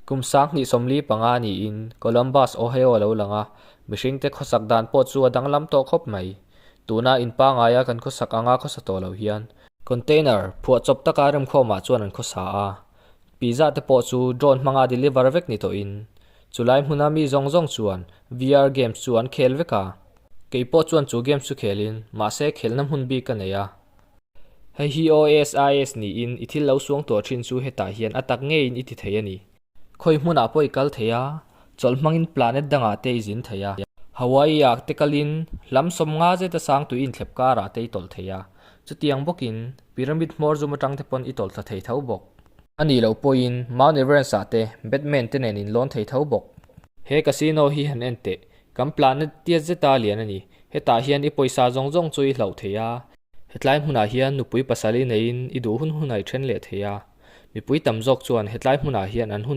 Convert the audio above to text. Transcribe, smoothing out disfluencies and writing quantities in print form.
Kum 2045 niin Columbus, Ohio a lo lang a, mihringte khawsak dan pawh chu a danglam tawh khawp mai. Tuna in pangaia kan khawsak anga khawsa tawh lo hian container phuahchawp taka remkhawmah chuan an khawsa a, pizza te pawh chu drone hmanga deliver vek ni tawhin chulai hmuna mi zawng zawng chuan VR games chu an khel vek a. Kei pawh chuan chu games chu khelin mahse khelna hmun bik ka nei a. Hei hi OASIS niin i thil lo suang tawh thin chu hetah hian a tak ngeiin i ti thei a ni. Khawi hmunah pawh i kal thei a, chawlh hmangin planet dangah te i zin thei a. Hawaii-ah te kalin hlam 50 zeta sang tui inthlep karah te i tawlh thei a, chutiang bawkin pyramid hmawr zum atang te pawn i tawlh thla thei tho bawk. A nih loh pawhin Mount Everest-ah te Batman te nen in lawn thei tho bawk. He casino hi han en teh, kan planet tiat zeta lian a ni. Hetah hian i pawisa zawng zawng chu i hlauh thei a. Hetlai hmunah hian nupui pasal i neiin i duh hun hun a i then leh thei a. Mipui tam zawk chuan hetlai hmunah hian an hun.